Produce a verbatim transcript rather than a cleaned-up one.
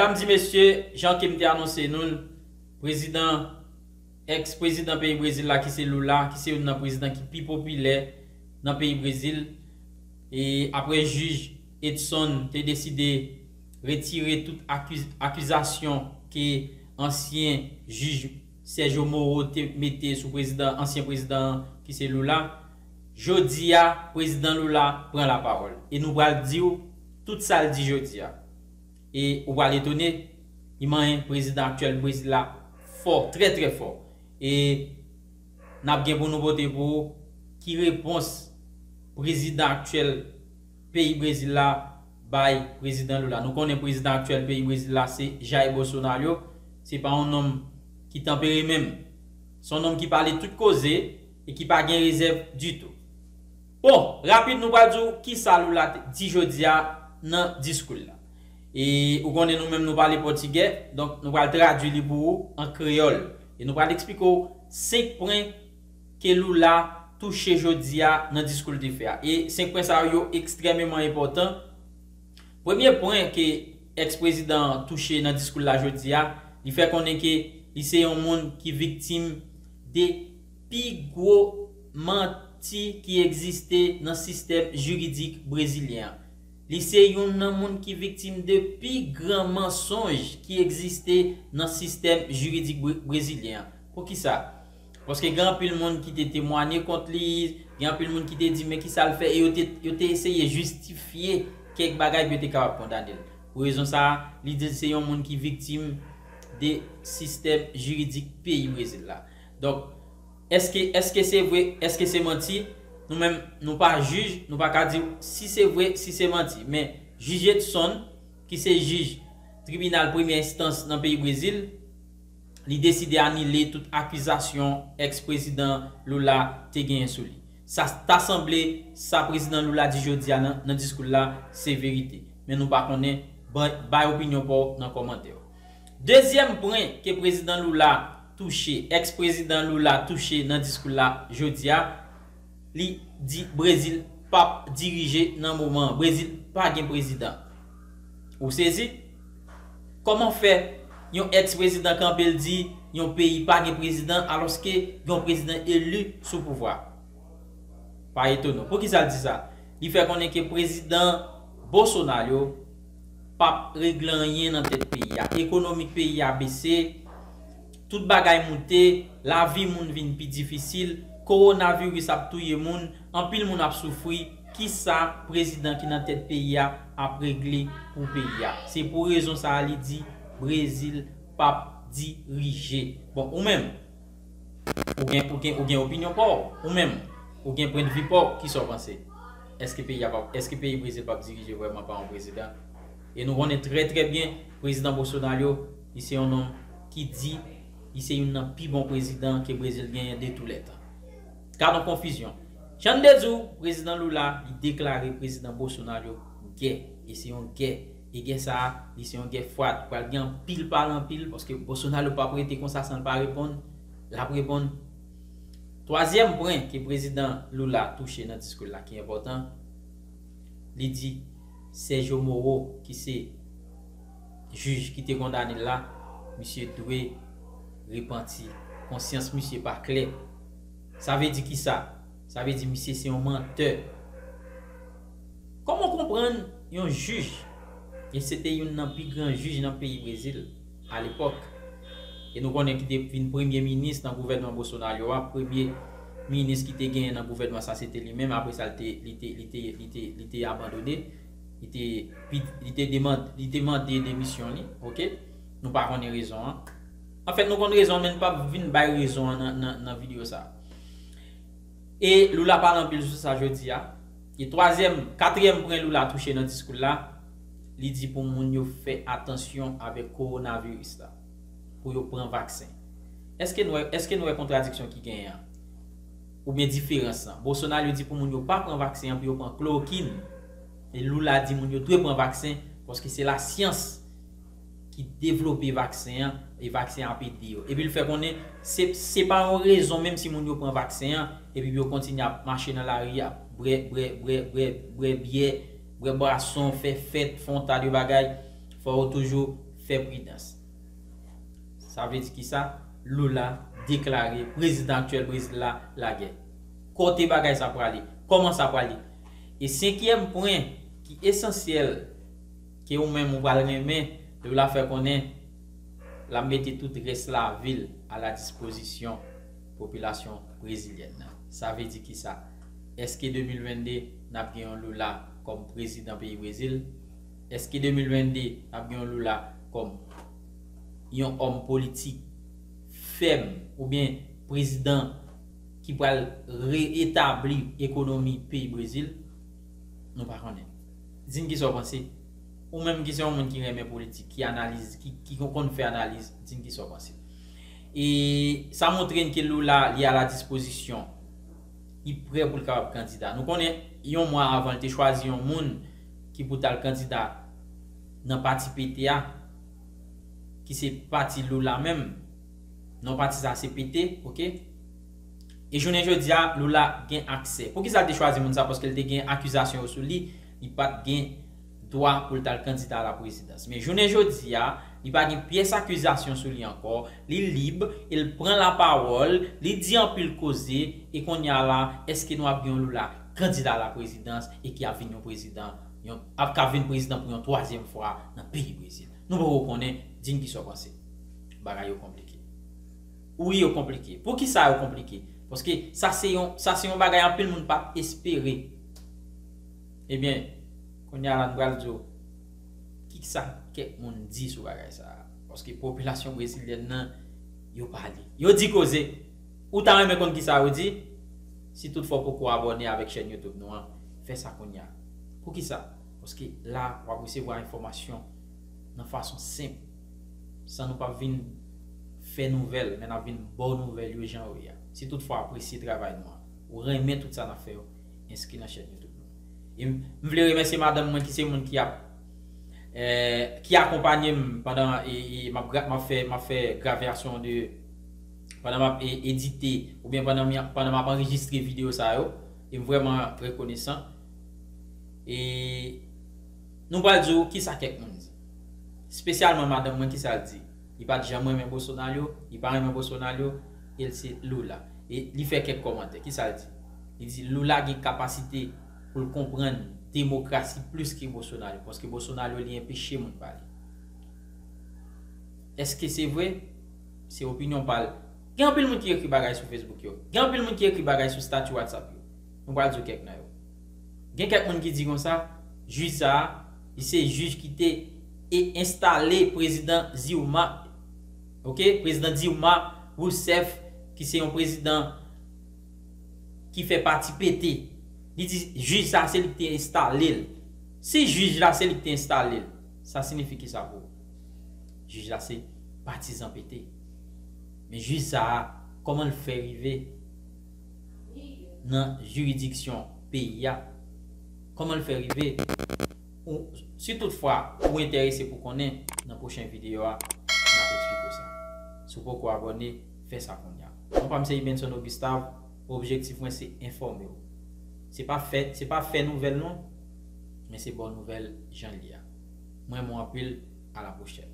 Medam, mesye, jan ke m te anonse nou l, prezidan, eks prezidan peyi Brezil la, ki se Lula, ki se youn nan prezidan ki pi popilè nan peyi Brezil, e apre jij Edson te deside retire tout akiz- akizasyon ke ansyen jij Sergio Moro te mete sou prezidan, ansyen prezidan ki se Lula, jodi a, prezidan Lula pran lapawòl. E nou pral di w tout sa l di jodi a. E ou pral etone, li manyen prezidan aktyèl Brezil la fò, trè, trè fò. E n ap gen pou nou pote pou ou ki repons prezidan aktyèl peyi Brezil la bay prezidan Lula. Nou konnen prezidan aktyèl peyi Brezil la se Jair Bolsonaro. Se pa yon nonm ki tanpere menm. Se yon nonm ki pale tout koze e ki pa gen rezèv ditou. Bon, rapid, nou pral di w kisa Lula te di jodi a nan diskou l la. E ou konnen nou menm nou pale pòtigè, donk nou pral tradui li pou ou an kreyòl. E nou pral eksplike w senk pwen ke Lula touche jodi a nan diskou l te fè a. E senk pwen sa yo, yo ekstrèmeman enpòtan. Premye pwen ke eks prezidan an touche nan diskou l la jodi a, li fè konnen ke li se yon moun ki viktim de pi gwo manti ki egziste nan sistèm jiridik brezilyen an. Li se youn nan moun ki viktim de pi gran mansonj ki egziste nan sistèm jiridik bre- brezilyen an. Poukisa? Paske gen anpil moun ki te temwanye kont li, gen anpil moun ki te di men kisa l fè, e yo te, yo te eseye jistifye kèk bagay pou yo te kapab kondane l. Pou rezon sa a, li di se yon moun ki viktim de sistèm jiridik peyi Brezil la. Donk, èske, èske se vre, èske se manti? Nou menm, nou pa jij, nou pa ka di si se vre, si se manti. Men, jij Edson, ki se jij tribinal premyè enstans nan peyi Brezil, li deside anile tout akizasyon eks prezidan Lula te genyen sou li. Sa ta sanble sa prezidan Lula di jodi a nan, nan diskou l la, se verite. Men nou pa konnen, bay, bay opinyon pa w nan kòmantè yo. Dezyèm pwen ke prezidan Lula touche, eks prezidan Lula touche nan diskou l la jodi a, li di Brezil p ap dirije nan moman an. Brezil pa gen prezidan. Ou sezi? Kòman fè yon eks prezidan kanpe l di yon peyi pa gen prezidan alòske gen yon prezidan eli sou pouvwa? Pa etone w. Poukisa l di sa? Li fè konnen ke prezidan Bolsonaro p ap regle anyen nan tèt peyi a. Ekonomik peyi a bese, tout bagay moute, lavi moun vin pi difisil, kowonaviris ap touye moun, anpil moun ap soufri. Kisa prezidan ki nan tèt peyi a ap regle pou peyi a? Se pou rezon sa a li di Brezil p ap dirije. Bon, ou menm, ou gen, ou gen, ou gen opinyon pa w, ou menm, ou gen pwennvi pa w, kisa w panse? Èske peyi a p ap, èske peyi Brezil p ap dirije vrèman pa yon prezidan? E nou konnen trè, trè byen, prezidan Bolsonaro, li se yon nonm ki di li se youn nan pi bon prezidan ke Brezil genyen de tou lè tan. Gad yon konfizyon. Jan n te di w, prezidan Lula, li deklare prezidan Bolsonaro gè. E se yon gè. E gè sa a, li se yon gè fwad. Pral gen anpil pale anpil, paske Bolsonaro p ap rete konsa san l pa reponn. L ap reponn. Twazyèm pwen ke prezidan Lula touche nan diskou l la ki enpòtan, li di Sergio Moro, ki se jij ki te kondane l la, misye dwe repanti. Konsyans misye pa klè. Sa vle di kisa? Sa vle di misye se yon mantè. Kòman w konprann yon jij, e se te youn nan pi gran jij nan peyi Brezil alepòk, e nou konnen ki te vin premye minis nan gouvènman Bolsonaro a, premye minis ki te genyen nan gouvènman sa se te li menm, apre sa li te, li te, li te, li te, li te abandone, li te, li te deman-, li te mande demisyon li, oke? Nou pa konnen rezon an. Anfèt, nou konn rezon an, men n p ap vin bay rezon an nan, nan, nan videyo sa a. E Lula pale anpil sou sa jodi a. E twazyèm, katriyèm pwen Lula touche nan diskou l la, li di pou moun yo fè atansyon avèk kowonaviris la, pou yo pran vaksen. Èske nou wè, èske nou wè kontradiksyon ki genyen an? Oubyen diferans lan? Bolsonaro di pou moun yo pa pran vaksen an, pou yo pran klorokin. E Lula di moun yo dwe pran vaksen, paske se lasyans ki devlope vaksen an, e vaksen an ap ede yo. Epi l fè konnen se, se pa yon rezon, menm si moun yo pran vaksen an, epi yo kontinye ap mache nan lari, ap bwè, bwè, bwè, bwè, bwè byè, bwè bwason, fè fèt, fè yon ta de bagay, fò yo toujou fè pridans. Sa vle di kisa? Lula deklare prezidan aktyèl Brezil la lagè. Kote bagay sa prale? Kòman sa prale? E senkyèm pwen ki esansyèl, ke ou menm ou pral renmen, Lula fè konnen l ap mete tout rès lavil a la dispozisyon popilasyon brezilyèn nan. Sa vle di kisa? Èske de mil vennde n ap gen yon Lula kòm prezidan peyi Brezil? Èske de mil vennde n ap gen yon Lula kòm yon òm politik fèm oubyen prezidan ki pral reetabli ekonomi peyi Brezil? Nou pa konnen. Di n kisa w panse. Ou menm ki se yon moun ki renmen politik, ki analiz, ki, ki konn fè analiz, di n kisa w panse. E sa montre n ke Lula li a la dispozisyon, li prè pou l kapab kandida. Nou konnen yon mwa avan l te chwazi yon moun ki pou t al kandida nan pati P T a, ki se pati Lula menm. Non pati sa se P T, oke? E jounen jodi a, Lula gen aksè. Poukisa l te chwazi moun sa? Paske l te gen akizasyon yo sou li, li pa t gen dwa pou l t al kandida a la prezidans. Men jounen jodi a, li pa gen pyès akizasyon sou li ankò, li lib, e l pran lapawòl, li di anpil koze, e kounye a la, èske nou ap gen yon Lula kandida a la prezidans e ki ap vin yon prezidan, yon, ap ka vin prezidan pou yon twazyèm fwa nan peyi Brezil? Nou poko konnen, di n kisa w panse. Bagay yo konplike. Wi, yo konplike. Poukisa yo konplike? Paske sa se yon, sa se yon bagay anpil moun pa t espere. Ebyen, kounye a la n pral di w kisa kèk moun di sou bagay sa a. Paske popilasyon brezilyèn nan, yo pale. Yo di koze. Ou ta renmen konn kisa yo di? Si toutfwa w poko abòne avèk chèn YouTube nou an, fè sa kounye a. Poukisa? Paske la, w ap resevwa enfòmasyon nan fason senp, san nou p ap vin fè nouvèl, men n ap vin ba w nouvèl yo jan yo ye a. Si toutfwa w apresye travay nou an, ou renmen tout sa n ap fè yo, enskri nan chèn YouTube nou. E m, m vle remèsye madanm mwen ki se moun ki ap, eh, ki akonpanye m pandan, e, e m ap gra-, m ap fè, m ap fè gravyasyon de, pandan m ap e, edite, oubyen pandan m, pandan m ap anrejistre videyo sa yo, e m vrèman rekonesan. E nou pral di w kisa kèk moun di. Espesyalman madanm mwen, kisa l di? Li pa t janm renmen Bolsonaro, li pa renmen Bolsonaro, e l se Lula. E li fè kèk kòmantè. Kisa l di? Li di Lula gen kapasite pou l konprann demokrasi plis ke Bolsonaro, paske Bolsonaro li enpeche moun pale. Èske se vre? Se opinyon pa l. Gen anpil moun ki ekri bagay sou Facebook yo. Gen anpil moun ki ekri bagay sou stati WhatsApp yo. Nou pral di w kèk nan yo. Gen kèk moun ki di konsa, jij sa a, li se jij ki te e enstale prezidan Dilma, oke? Prezidan Dilma Rousseff, ki se yon prezidan ki fè pati P T. Li di jij sa a se li ki te enstale l. Si jij la se li ki te enstale l, sa siyifi kisa pou ou? Jij la se patizan P T. Men jij sa a, kòman l fè rive nan jiridiksyon peyi a? Kòman l fè rive? Ou, si toutfwa ou enterese pou konnen, nan pwochen videyo a, n ap eksplike w sa. Si w poko abòne, fè sa kounye a. Non pa m se Ibenson Augustave, objektif mwen se enfòme w. Se pa fè, se pa fè nouvèl non, men se ba w nouvèl jan l ye a. M renmen w anpil, a la pwochèn.